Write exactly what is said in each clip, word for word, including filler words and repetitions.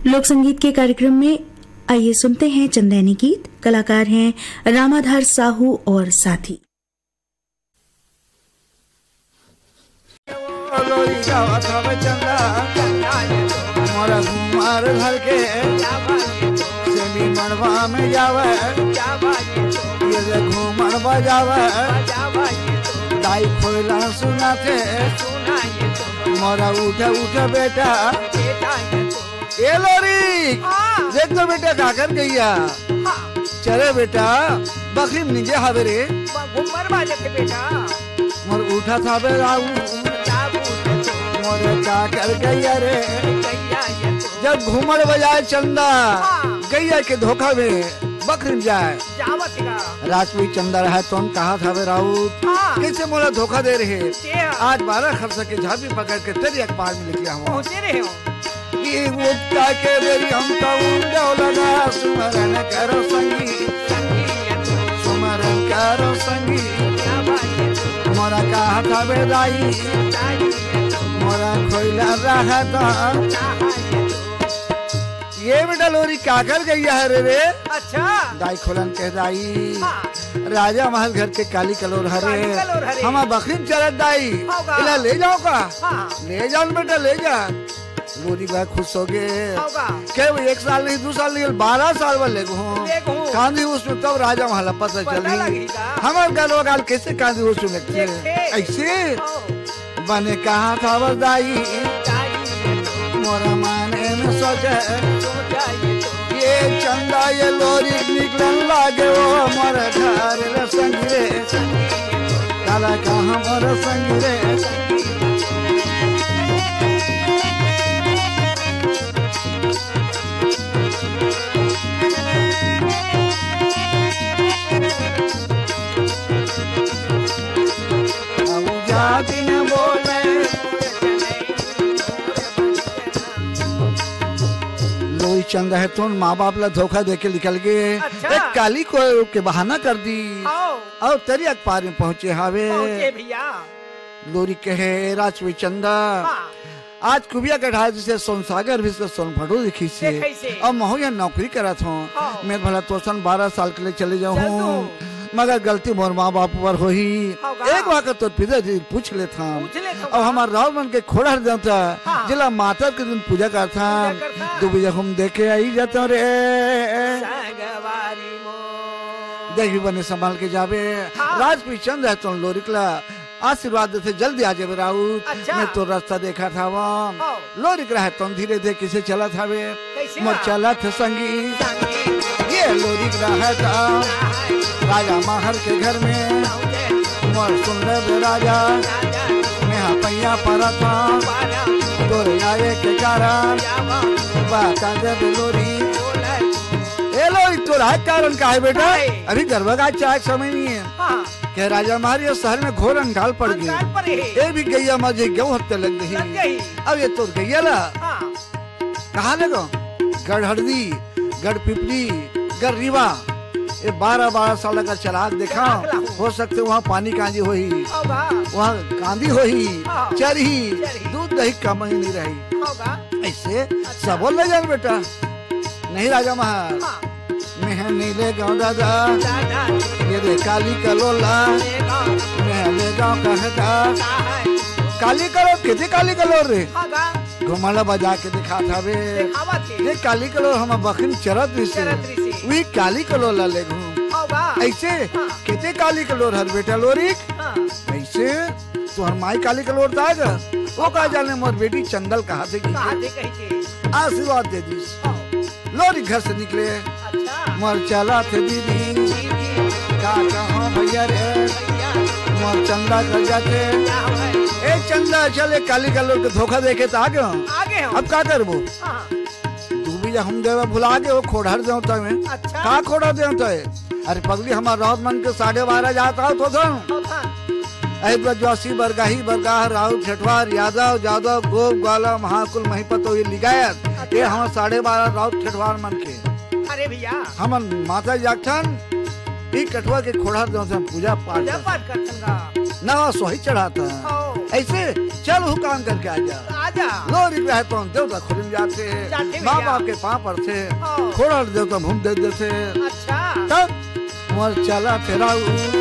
लोक संगीत के कार्यक्रम में आइए सुनते हैं चंदैनी गीत। कलाकार हैं रामाधार साहू और साथी। लोरी गावत हवे चंदा, मोरा घूमर घर के सेमी मड़वा में जावे, ये जे घूमर बजावे, दाई खोइला सुनाथे, मोरा उठे उठे बेटा। ए लोरी, हाँ। देख तो बेटा काकर गैया। हाँ। चले बेटा, बकरी में निंगे हावे रे। घूमर बाजत हे बेटा। मोर उठा था बे राऊ, मोर काकर गैया रे। जब घूमर बजाए चंदा, हाँ। गैया के धोखा में बकरी में जाए। जावत हे का? राजपूत चंदा रहा तो कहा था बे राऊ, हाँ। कैसे मोला धोखा दे रहे? आज बारह खरसा के झाबी पकड़ के तेरी अखबार में लिख लिया हूँ। पहुँचे रहे हो। कि उठा के बेरी हम तो उंडो लगा, सुमरन करो संगी, सुमरन करो संगी। मोरा कहा था बे दाई, मोरा खोइला रहा था। ये बेटा लोरी काकर गैया हरे रे? अच्छा। दाई खोलन कहे दाई, हाँ। राजा महल घर के काली कलोर हरे। काली कलोर हरे। हमार बकरी में चरत दाई। होगा। इला ले जाओ का? हाँ। ले जाओ न बेटा, ले जा। लोरी बा खुश हो गे। होगा। के वो एक साल नहीं, दू साल नहीं, बारह साल वाले को। ले गो। कांदी उसमें तब राजा महल पता पता चली। लगी का? हमार गलवा गाल कैसे कांदी उसमें लगती है? देखते। ऐसे? हाँ। बने कहा था बस दाई, मोर माने में सोचे, ये चंदा ये लोरी निकलन लागे, ओ मोर घर रे संगी रे, काला कहा मोर संगी रे। अब जा दिन बोले। लोई चंद है तो माँ बाप ला धोखा दे के निकल गए। अच्छा। एक काली को के बहाना कर दी। आओ। और तेरी अखबार में पहुंचे हावे। पहुंचे भैया। लोरी कहे राजवी चंदा। हाँ। आज कुबिया कढ़ा जिसे सोन सागर भी से सोन भटो देखी से। देखी से। अब महू यहाँ नौकरी करत हूँ। हाँ। मैं भला तोसन बारह साल के लिए चले जाऊँ। चल तू। मगर गलती मोर माँ बाप पर होही। होगा। एक वक्त तो पिताजी पूछ लेत हन। पूछ लेत हन। अब हमार राव मन के खोड़हर देवता, हाँ। जिला माता के दिन पूजा करथन। पूजा करथन। दू बजे हम देखे आई जाता रे। संगवारी मोर। देखी बने संभाल के जाबे। हाँ। राजपी चंद है तो लोरिकला आशीर्वाद देथे, जल्दी आ जाबे राउत। अच्छा। मैं तो रास्ता देखत हवं। हाँ। लोरिक रहे तो धीरे धीरे किसे चलत हवे। कैसे मोर बा? चलत संगी। संगी। ये लोरिक रहत राजा महर के घर में। मोर सुन ले बे राजा, मैं हा पैया परत हूँ। तोरे आए के कारण बता दे बे लोरी। ए लोरी, तोरा कारण का है बेटा? काहे? अभी गरबा का चाय के समय नहीं है। हाँ। के राजा महर ये शहर में घोर अंकाल पड़ गई। अंकाल पड़ गई। ये भी गैया माझे गौ हत्या लग गई। लग गई। अब ये तोर गैया ला हाँ। कहाँ ले गो? गढ़ हरदी, गढ़ पिपली, गढ़ रीवा, ये बारह बारह साल अगर चला के देखा, चला के लाओ। हो सकते वहाँ पानी कांदी होही, होगा। वहाँ कांदी होही, हाँ। चरही, चरही। दूध दही कम ही नहीं रही। होगा। ऐसे अच्छा। सबो ले जान बेटा, नहीं राजा महर। हाँ। मैं नहीं ले गाँव दादा, दादा। ये दे काली कलोला, ले गाँव। मैं ले गाँव कहता। काहे? काली कलोर, किती काली कलोर रे? हाँ गा। घुमाला बजा के दिखा था बे। दिखावा थे। ये काली कलोर हम बखन चरत रही से। चरत रही से। वही काली कलोला ले घूम। हाँ गा। ऐसे हाँ। किती काली कलोर हर बेटा लोरिक? हाँ। ऐसे तोहर माई काली कलोर ता गा। वो का जाने मोर बेटी चंदल कहा थे कि कहा थे कही के। आशीर्वाद दे दीस। हाँ। लोरी घर से निकले। अच्छा। मोर चला थे दीदी। दीदी। का कहो भैया रे। भैया। मोर चंदा कर जाते। क्या हुआ है? ए चंदा, चल, एक काली कलोर के धोखा देके तो आ गए हम। आ गए हम। अब का करबो? हाँ। तू भी हम देवा भुला गए हो, खोड़हर देवता में। अच्छा। का खोड़हर देवता है? अरे पगली, हमार राउत मन के साढ़े बारह जात रहा तो था। तो था। अरे ब्रजवासी, बरगाही, बरगाह, राउत, ठेठवार, यादव, जादव, गोप, ग्वाला, महाकुल, महिपत, ये लिगायत। अच्छा। ये हमार साढ़े बारह राउत ठेठवार मन के। अरे भैया। हमन माता जागथन, ई कठुआ के खोड़हर देवता में पूजा पाठ पूजा करथन। पाठ करथन का। नवा सोहई चढ़ात हे। ओ। अइसे चल, हू काम करके आ जा। आ जा। लोरिक रहे तो देवता खुलिम जाथे, जाथे भैया। माँ बाप के पाँव पड़थे, ओ। खोड़र देवता मुँह दे देथे। अच्छा। तब मोर चला थे राऊ।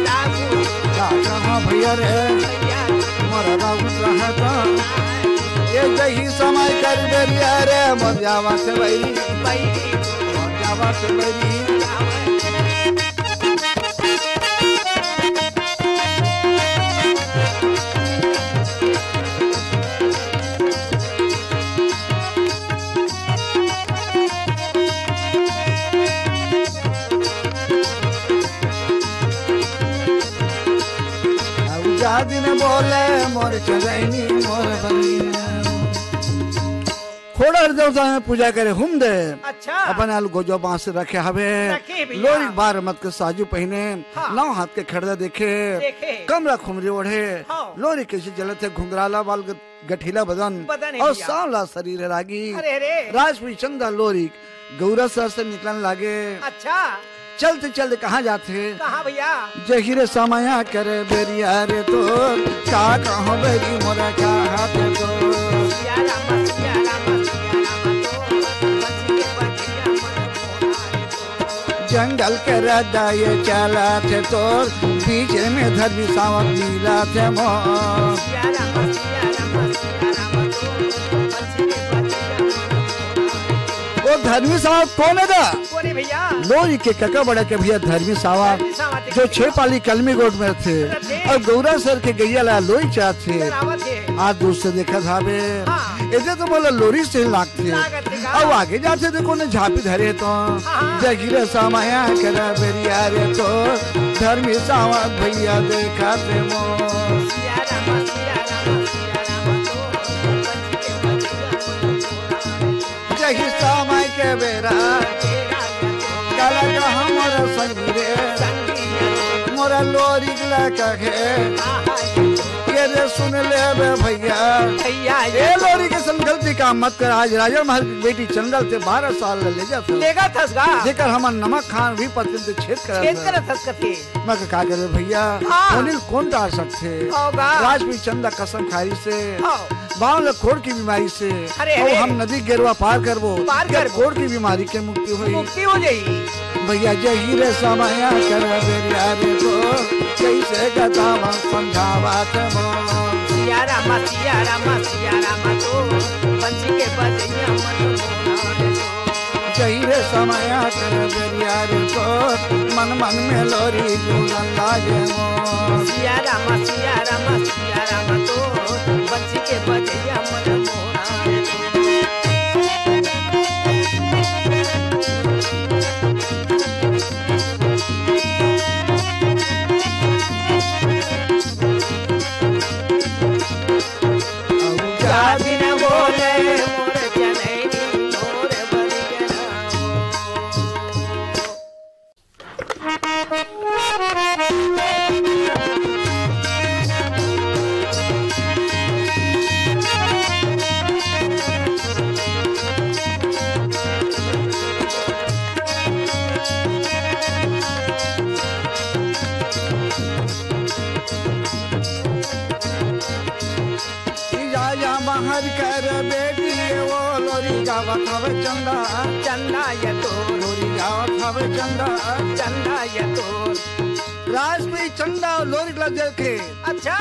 राऊ। का कहाँ भैया रे? भैया। मोर राऊ रहे तो ये जही समय कर बेरिया रे, मोर जावा से बैरी। बैरी। मोर जावा से बैरी। अब जा दिन बोले मोर चलैनी मोर बलिया। खोड़र देवता में पूजा करे हुम दे। अच्छा। अपन आलू गोजो बांस रखे हवे। रखे भैया। लोरिक बार मत के साजू पहिने, हाँ। नौ हाथ के खड़दा देखे, देखे। कमरा खुमरी ओढ़े, हाँ। लोरिक कइसे चलत हे, घुंघराला बाल ग-, गठीला बदन, बदन हे अउ भैया। सांवला शरीर हे रागी। अरे, अरे। राजपुरी चंदा लोरिक गौरा सर से निकलन लागे। अच्छा। चलते चलते कहाँ जाथे? कहाँ भैया? जहिरे समया करे बेरिया रे तोर, का कहो बेरी मोरा का हाथ तो। सिया राम, सिया राम, सिया राम तो, बच के बचिया मन मोरा रे तोर। जंगल के राजा ये चला थे तोर, बीच में धरमी सावक मिला थे मोर। सिया राम, सिया राम, सिया राम तो, बच के बचिया मन मोरा रे तोर। वो धरमी सावक कोन हे गा? कोन हे भैया? लोरी के कका बड़ा के भैया धरमी सावक, धरमी सावक जो छेपाली कलमी गोट में थे, रथे। अउ गौरा सर के गैया ला लोरी चाहत थे। चरावत हे। आज दूर से देखत हावे। हाँ। एदे तो मोला लोरी से लागथे। लागत हे का? अउ आगे जाथे देखो ने झापी धरे तो। हाँ, हाँ। देखी रे समया करे बेरिया रे तो, धरमी सावक भैया देखा थे मोर। सिया राम, सिया राम, सिया राम तो, बच के बचिया मन मोरा रे। जही समय के बेरा, काला का हमर संगी रे, मोरा लोरी ला कहे, ये रे सुन लेबे भैया। भैया, ये ए लोरी के संग गलती काम मत कर। आज राजा महल की बेटी चंदा ल ते बारह साल ले जात हस। लेगत हस गा। जेकर हमर नमक खान भी पतिन ते छेद करत छेद हस। करत हस कथे। मैं का करे भैया, हाँ। ओनिल कोन टार सकथे? होगा। राजपुरी चंदा कसम खाई से, हाँ। बांव ल कोढ़ की बीमारी से, अरे, अउ अरे। हम नदी गेरवा पार करबो, पार जब करबो। कोढ़ की बीमारी के मुक्ति होई। मुक्ति हो जाई। भैया जही रे समया कर बेरिया रे तो, कैसे गतावा समझावा ते मो। सिया राम, सिया राम, सिया राम तो, बंसी के बजैया मन मोरा रे तो। जही रे समया कर बेरिया रे तो, मन मन में लोरी गूंजन लागे मो। सिया राम, सिया राम, सिया राम तो, बंसी के बजैया मन मोरा रे तो। जा दिन बोले मोर जनैनी मोर बलिया। ई जा, जा बाहर कर बेटी, ये वो लोरी गावत हवे चंदा। चंदा ये तो। लोरी गावत हवे चंदा। चंदा ये तो। राजपुरी चंदा अउ लोरिक ला देखे। अच्छा।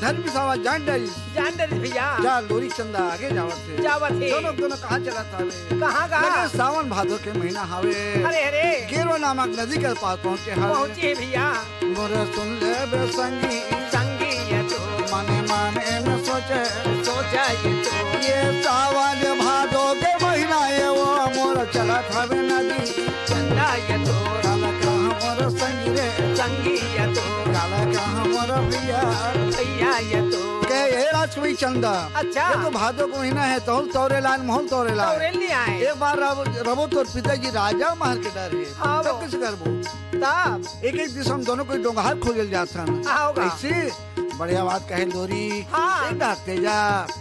धरमी सावक जान डरिस। जान डरिस भैया। जा लोरिक चंदा आगे जावत हे। जावत हे। दोनों, दोनों कहाँ चलत हवे? कहाँ, कहाँ? लगे सावन भादो के महीना हवे। अरे, अरे। गेरवा नामक नदी के पार पहुँचे हवे। पहुँचे भैया। मोरे सुन लेबे संगी। संगी ये तो। माने माने में सोचे। सोचा ये तो। ये सावन भादो के महीना ये वो मोर चलत हवे नदी। चंदा ये तो। काला कहाँ मोर संगी रे। संगी ये तो। काला कहाँ मोर भैया। भैया ये तो। के ए राजकवि चंदा। अच्छा। ये तो भादो के महीना हे, तोहूँ तौरे लान, महूँ तौरे लान। तौरे ले आए। एक बार रब-, रबो तोर पिताजी राजा महर के डर हे। हाँ, तब वो। कैसे करबो? तब? एक एक दिस हम दोनों कोई डोंगहार खोजल जात हन। हाँ, होगा। ऐसे बढ़िया बात कहे लोरी। हाँ। एक डहर ते जा।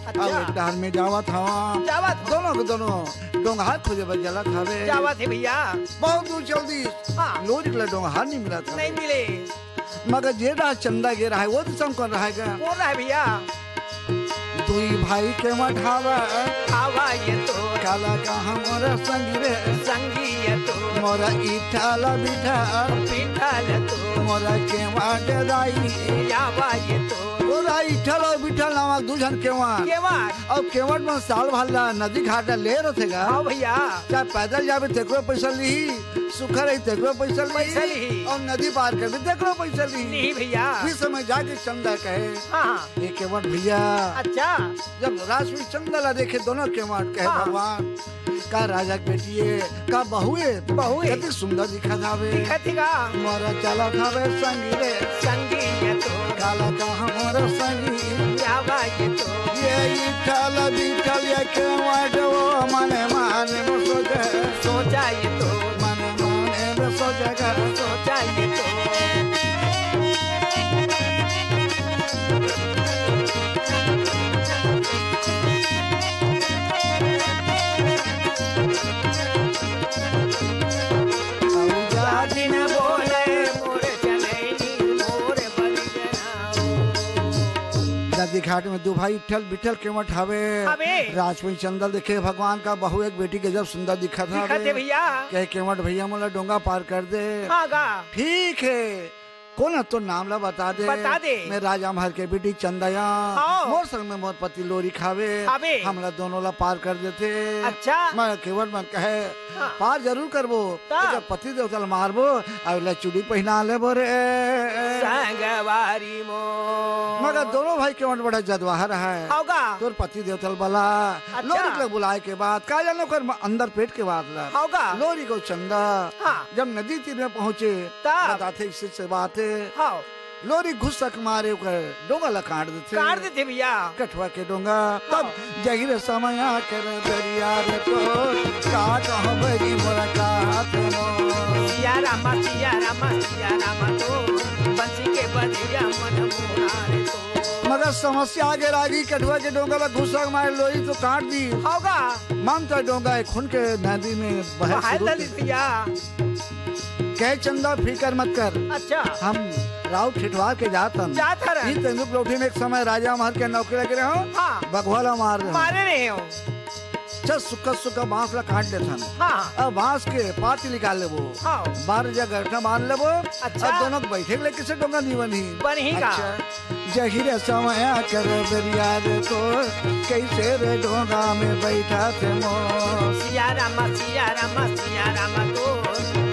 अच्छा। अब एक डहर में जावत हवा। जावत। दोनों के दोनों डोंगहार खोजे बर चलत हवे। जावत हे भैया। बहुत दूर चल दिस। हाँ। लोरी के ला डोंगहार नहीं मिलत हवे। नहीं मिले। मगर जे डहर चंदा गे रहय, वो दिशा म कोन रहय गा? कोन रहय भइया? दुई भाई केवट हावय। हावय ये तो। काला कहां मोर संगी रे। संगी ये तो। मोर इठल बिठल। बिठल तो। मोर केवट दाई। हावय ये तो। मोर इठल अउ बिठल नामक दू झन केवट। केवट। अउ केवट मन साल भर ला नदी घाट ला ले रथे गा। हां भइया। चाहे पैदल जाबे तेकरो पइसा लिही, सुखर रही तेकरो पइसा लिही, पइसा लिही। अउ नदी पार करबे तेकरो पइसा लिही। लिही भइया। उही समय जाके चंदा कहे, हां। ए केवट भइया। अच्छा। जब राजपुरी चंदा ला देखे दोनों केवट, कहे, हां। भगवान, का राजा के बेटी ए, का बहू ए, बहू ए। कतिक सुंदर दिखत हावे। दिखत हे का? मोर चलत हावे संगी रे। संगी ये तो। काला कहां मोर संगी। हावय ये तो। ये इठल बिठल ये केवट ओ मने मने म सोचे। सोचय ये तो। मने मने म सोचे गा। सोचय ये तो। नदी घाट में दू भाई इठल बिठल केवट हावे। हावे। राजपुरी चंदा ल देखे, भगवान का बहू एक बेटी गजब सुंदर दिखत हावे। दिखत हे भइया। कहे, केवट भइया, मोला डोंगा पार कर दे। हां गा। ठीक हे, कोन हे तोर नाम ला बता दे। बता दे। मैं राजा महर के बेटी चंदा आंव। हां। मोर संग में मोर पति लोरिक हावे। हावे। हमला दोनों ला पार कर देथे। अच्छा। मैं केवट मन कहे, हां। पार जरूर करबो। त? तेकर पति देवता ल मारबो, अउ ले चूड़ी पहिना लेबो रे। संगवारी मोर। मगर दोनों भाई केवट बड़ा जदवाहा रहय। हाव गा। तोर पति देवता ल बला। अच्छा। लोरिक ल बुलाय के बाद, का जाने ओकर म-, अंदर पेट के बात ला। हाव गा। लोरिक अउ चंदा, हां। जब नदी तीर में पहुंचे, त? बताथे, अइसे बात हे। हाव। लोरिक घुसक मारे ओकर डोंगा ला काट देथे। काट देथे भइया। कठवा के डोंगा। हाव। तब जही रे समय आके रे दरिया रे तो, का कहंव बरी मोर का हाथ मो। सिया रामा, सिया रामा, सिया रामा तो, बंसी के बजइया मन मोरा रे तो। मगर समस्या आगे लागी, कठवा के डोंगा ला घुसक मारे लोरिक तो काट दिस। हाव गा। मन त डोंगा ए खून के नदी में बहे बहाय शुरू दलिस भइया। कहे, चंदा, फिकर मत कर। अच्छा। हम राउत ठिठवार के जात हन। जात हरन। ई तेंदूपलौठी में एक समय राजा महर के नौकरी लगे रहे हों। हां। बघवा ला मार रहे हों। मारे रहे हों। चल, सुक्खा सुक्खा बांस ला काट देथन। हां। अब बांस के पाती निकाल लेबो। हां। बारह जगह गठा बांध लेबो। अच्छा। अब दोनों के बइठे के लेके से डोंगा नहीं बनही। बनही का? अच्छा। जही रे समय आके रे दरिया रे तो, कइसे रे डोंगा में बइठाथे मोर। सिया रामा, सिया रामा, सिया रामा तो,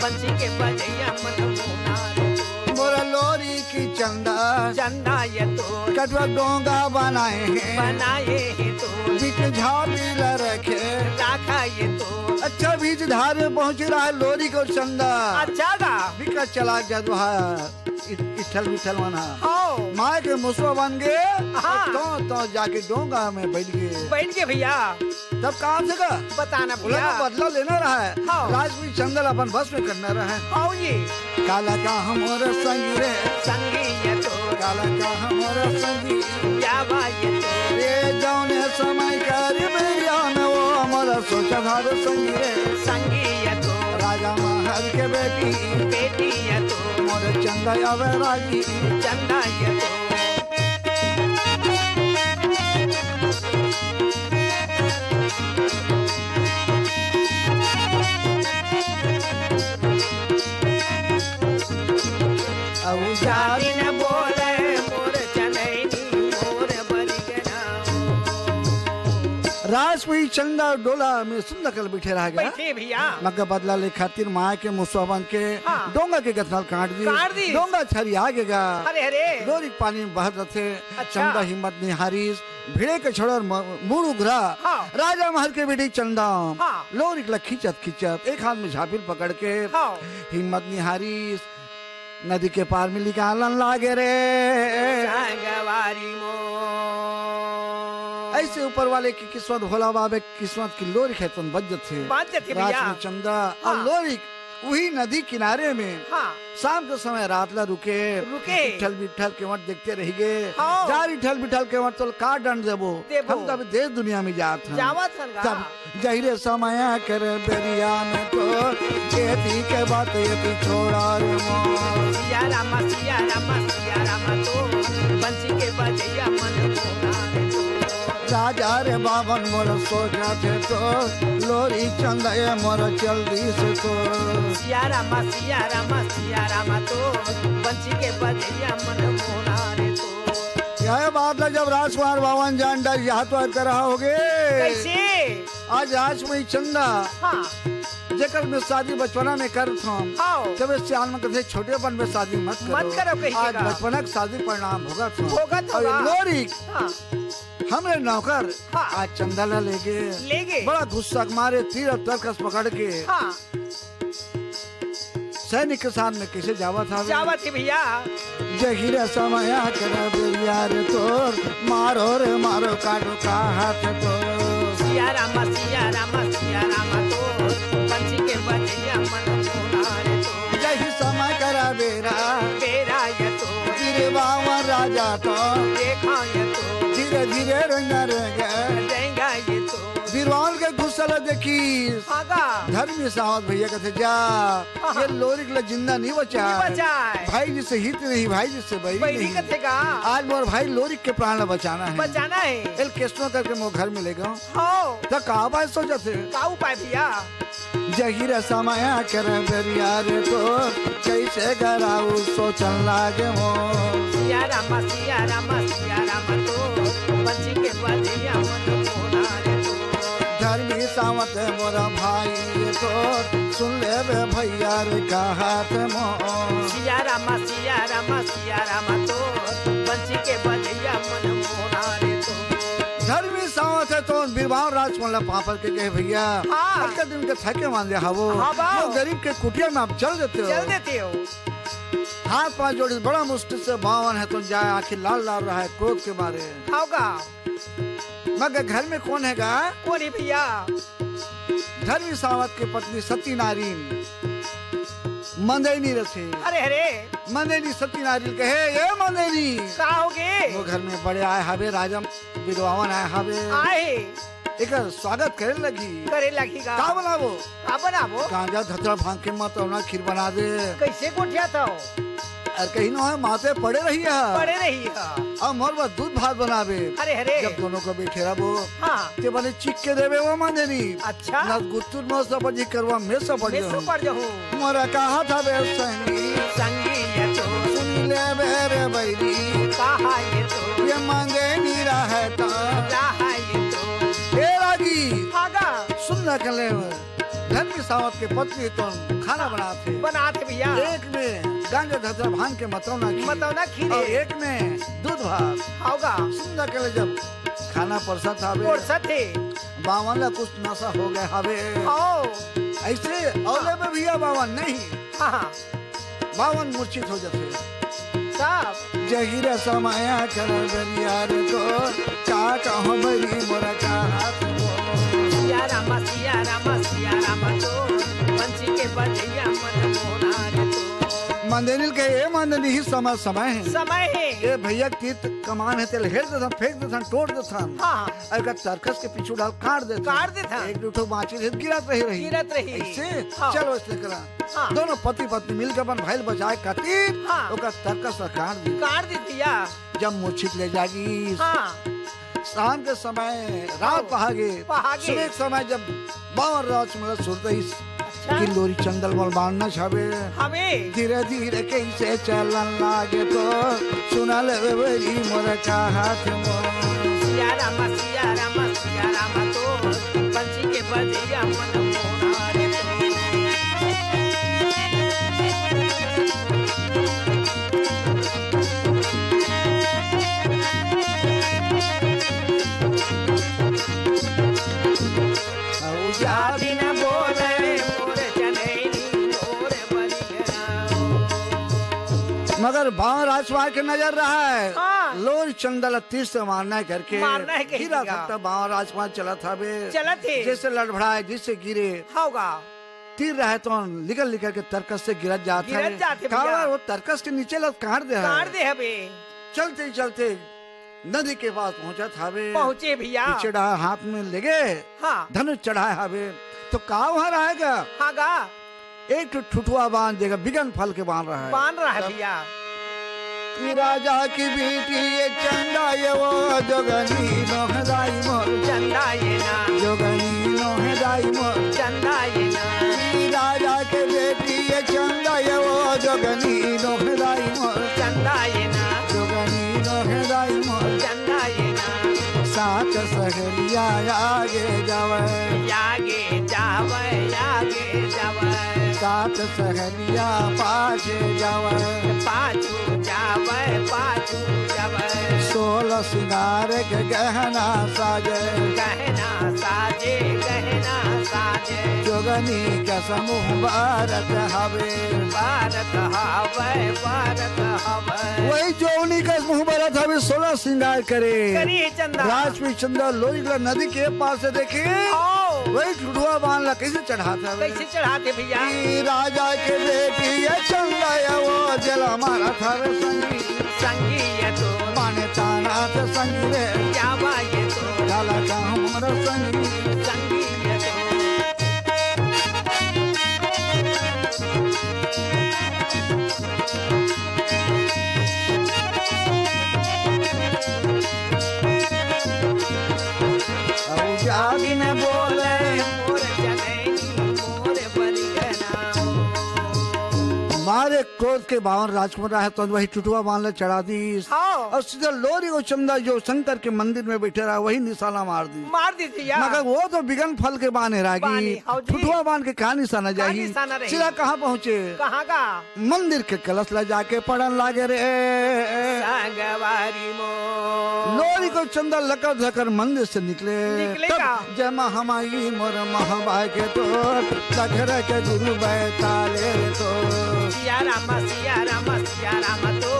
बंसी के बजइया मन मोरा रे तो। मोर लोरिक चंदा। चंदा ये तो। कठवा डोंगा बनाए हे। बनाए हे तो। बीच झाबी ला रखे। राखा ये तो। अच्छा, बीच धार में पहुंचे रहय लोरिक अउ चंदा। अच्छा गा। बिकट चलाक जदवाहा। इ-, इठल बिठल मन ह। हाव। माय के मुसवा बन गे, हां। तो, तो जाके डोंगा में बइठ गे। बइठ गे भइया। तब कहां से गा? बताना ओला भइया। तो बदला लेना रहय। हाव। राजपुरी चंदा ल अपन बस में करना रहय। हाव जी। काला कहां मोर संगी रे। संगी ये तो। काला कहां मोर संगी। क्या बात ये तो। ए जउने समय करीब यान वो मोर सोचत हावे संगी रे। संगी ये तो। राजा महर के बेटी। बेटी ये तो। मोर चंदा आवे रागी। चंदा ये तो। अउ जातिन बोले मोर चनैनी मोर बरिगना। राजपुरी चंदा डोला में सुंदर कल बइठे रह गे। बइठे भइया। मगर बदला ले खातिर माय के मुसवा बन के हां। डोंगा के गथना ल काट दिस। काट दिस। डोंगा छरिया गे गा। अरे, अरे। लोरिक पानी में बहत रथे। अच्छा। चंदा हिम्मत नइ हारिस। भिड़े के छोड़े अउ म-, मुड़ उघरा। हां। राजा महर के बेटी चंदा। हां। लोरिक ला खींचत खींचत एक हाथ में झापिल पकड़ के हां। हिम्मत नइ हारिस। नदी के पार में निकालन लागे रे। संगवारी मोर। अइसे ऊपर वाले के किस्मत, भोला बाबा के किस्मत के लोरिक हे तोन बच जथे। बच जथे भइया। राजपुरी चंदा अउ हां। लोरिक उही नदी किनारे में हाँ। शाम के समय रात ला रुके, रुके। इठल बिठल केवट देखते रहि गे। हाँ। जा रे इठल बिठल केवट, तोला का दंड देबो? देबो। हम तो अभी देश दुनिया में जात हन। जावत हन गा। तब जही रे समय कर बेरिया में तो, खेती के बात ये तू छोड़ा रे मोर। सिया रामा, सिया रामा, सिया रामा तो, बंसी के बजैया मन मोरा रे तो। राजा रे बावन मोर सोचत हे तो, लोरी चंदा ये मोर चल दिस तो। सिया रामा, सिया रामा, सिया रामा तो, बंसी के बजैया मन मोरा रे तो। यह बात ला जब राजकुमार बावन जान डार, यह तो कर रहा होगे। कैसे? आज राजकुमारी चंदा, हाँ। जेकर में शादी बचपना में करत हन, हाँ। जब इस सियान में कथे छोटेपन में शादी मत करो। मत करो कही आज का। बचपना के शादी परिणाम भोगत हन। भोगत अउ ये होगा। लोरिक, हाँ। हमरे नौकर, हाँ। आज चंदा ला लेगे। लेगे। बड़ा गुस्सा के मारे तीर अउ तरकस पकड़ के हाँ। सैनिक के साथ में कैसे जावत हवे? जावत ही भैया। जही रे समय कर बेरिया रे तोर, मारो रे मारो काटो का हाथ तो। सिया रामा, सिया रामा, सिया रामा तो, बंसी के बजैया मन मोरा रे तो। जही समय कर बेरा, बेरा ये तो। वीर बावन राजा तो, देखा ये तो। धीरे धीरे रंगा रंगा। रंगा ये तो। बीरवाल के गुस्सा ला देखिस। हाँ गा। धर्मी सावत भैया कथे, जा, हाँ। ये लोरिक ला जिंदा नहीं बचाय। नहीं बचाय। भाई जी से हित नहीं, भाई जी से बैरी बैरी नहीं। कथे गा। आज मोर भाई लोरिक के प्राण ला बचाना हे। बचाना हे। एल केसनो करके मोर घर में लेगव। हाँ। त का उपाय सोचत हे? का उपाय भैया? जही रे समय कर बेरिया रे तो, कैसे गराऊ सोचन लागे मो। सिया रामा, सिया रामा, सिया रामा तो, बंसी के बजैया मन मोरा रे तो। धर्मी सावत मोरा भाई तो, सुन लेबे भैया रे कहत मो। सिया रामा, सिया रामा, सिया रामा तो, बंसी के बजैया मन मोरा रे तो। धर्मी सावत हे तो बीरवाल राजकुमार ला पापड़ के कहे, भैया, हाँ। अतका दिन के थके मांदे हवो। हाँ बा। वो गरीब के कुटिया में आप चल देते हो। चल देते हो। हाथ पाँव जोड़िस, बड़ा मुश्किल से बावन हे तो जाय, आँखी लाल लाल रहा हे क्रोध के मारे। हाँ गा। मगर घर में कोन हे गा? कोन हे भैया? धर्मी सावत के पत्नी सती नारिन मंदैनी रथे। अरे, अरे। मंदैनी सती नारिन कहे, ए मंदैनी। का होगे? वो घर में बड़े आय हवे, राजा बीरवावन आय हवे। आय। एकर स्वागत करे लगही। करे लगही गा। का बनाबो? का बनाबो? गांजा धतरा भांग के मतौना खीर बना दे। कैसे गोठियाथव? अरे कहीं ना माते पड़े रही है। पड़े रही है। अब मोर बर दूध भात बनाबे। अरे, अरे। जब दोनों को बैठे रहबो, हाँ। ते बने चिक के देबे वो मंदैनी। अच्छा। ना गुत्तुर में सपट जी करवा में सपट में जाहूँ। सपट जाहूँ। मोरा कहा था बे संगी। संगी ये तो। सुन ले बे रे बैरी। कहा ये तो। ये मंदैनी रहे तो। रहा ये तो। ए रागी। आगा। सुन ना कले। धर्मी सावत के पत्नी तो खाना बनात हे। बनात हे भैया। एक में गांजा धतरा भांग के मतौना खीर। मतौना खीर। अउ एक में दूध भात। हाँ गा। सुंदर के ले जब खाना परसत हवे। परसत हे। बावन ला कुछ नशा हो गए हवे। आओ। ऐसे अउ हाँ। लेबे भैया बावन नहीं। हाँ, हाँ। बावन मूर्छित हो जाथे। साहब। जही रे समय कर बेरिया रे तो, का कहूँ बरी मोर कहत मो। सिया रामा, सिया रामा, सिया रामा तो, बंसी के बजैया मन मोरा रे तो। मंदैनी ल कहे, ए मंदैनी, इही समय, समय हे। समय हे। ए भैया, तीर कमान हे, तेला हेर देथन, फेंक देथन, टोर देथन। हाँ, हाँ। अउ एकर तरकस के पीछू डाल काट देथन। काट देथन। एक दू ठो बाँचे रही, गिरत रही, रही। गिरत रही। ऐसे? हाँ। चलो, ऐसे करा। हाँ। दोनों पति पत्नी मिलके अपन भाई ल बचाए खातिर हाँ। ओकर तरकस ला काट दी। काट दी भैया। जब मूर्छित ले जागी, हाँ। शाम के समय रात हाँ। पहागे, पहागे। सुबह के समय जब बावन राज मतलब सुरत आइस अच्छा। कि लोरी चंदा ल मोला बांधना चाहबे। हवे। धीरे धीरे कैसे चलन लागे तो सुना ले बेरी मोर कहत मो। सिया रामा, सिया रामा, सिया रामा तो, बंसी के बजैया मन मोरा रे तो। अउ जा बिना बोले मोर चनैनी मोर बनिया। मगर बावन राजकुमार के नजर रहा हे। हाँ। लोरी चंदा ल तीर से मारना हे करके। मारना हे कही गिरा दिया। थकता बावन राजकुमार चलत हवे। चलत हे। जैसे लड़बड़ाए, जैसे गिरे। होगा। तीर रहे तो निकल निकल के तरकस से गिरत जात गिरत हवे। जात हे भैया। काबर वो तरकस के नीचे ल काट दे हवे। काट दे हवे। चलते ही चलते नदी के पास पहुंचत हवे। पहुंचे भैया। पीछे डहार हाथ में लेगे हाँ। धनुष चढ़ाए हवे। तो का वहां रहेगा? हाँ गा। एक ठो ठुठुआ बांध देगा, बिगन फल के बांध रहा है। बांध रहा है भैया। कि राजा की बेटी ये चंदा ये वो जोगनी नोहदाई मोर। चंदा ये ना। जोगनी नोहदाई मोर। चंदा ये ना। कि राजा के बेटी ये चंदा ये वो जोगनी नोहदाई मोर। चंदा ये ना। जोगनी नोहदाई मोर। चंदा ये ना। सात सहेलिया आगे जावे। आगे जावे, आगे जावे। सात सहेलिया पाछे जावे। पाछू जावे, पाछू जावे। सोलह सिंगार के गहना साजे। गहना साजे, गहना साजे। जोगनी कस मुंह बारत हवे। बारत हवे, बारत हवे। वही जोगनी कस मुंह बारत हवे, सोलह सिंगार करे। करी चंदा। राजपुरी चंदा लोरी ला नदी के पार से देखे। आओ। वही ठुठुआ बांध ला कैसे चढ़ात हवे? कैसे चढ़ात हे भैया? ई राजा के बेटी ये चंदा ये वो जला मारत हवे संगी। संगी ये तो। माने ताना ते संगी रे। क्या बा ये तो। काला का हमर संगी। संगी ये तो। अउ जागिन बोले मोर जनैनी, मोर बलिगना। मारे क्रोध के बावन राजकुमार रहे तो वही ठुठुआ बांध ला चढ़ा दीस। हाँ। अउ सीधा लोरी अउ चंदा जो शंकर के मंदिर में बैठे रहा, वही निशाना मार दीस। मार दीस भैया। मगर वो तो बिगन फल के बांध हे रागी। बांध हे, हाँ जी। ठुठुआ बांध के का निशाना का जाही? निशाना रही? सीधा कहाँ पहुँचे? कहाँ का? मंदिर के कलश ला जाके पड़न लागे रे। संगवारी मोर। लोरी अउ चंदा लकर धकर मंदिर से निकले। निकले तब का? जय महामाई मोर महाबाई के तो, लखर के गुरु बैताले तो। सिया राम, सिया राम, सिया राम तो,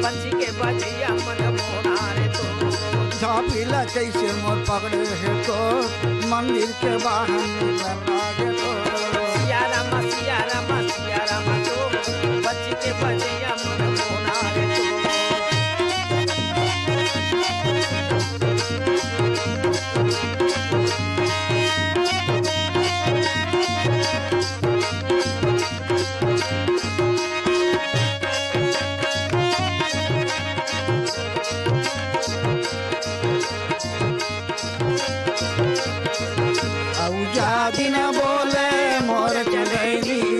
पंछी के बजैया मन मोहना रे तो। झांपी ला कैसे मोर पकड़े हे तो, मंदिर के बाहर निकल लागे तो। सिया राम, सिया राम, सिया राम तो, पंछी के बजैया मन मोहना रे तो। अउ जाति न बोले मोर चुड़ैली।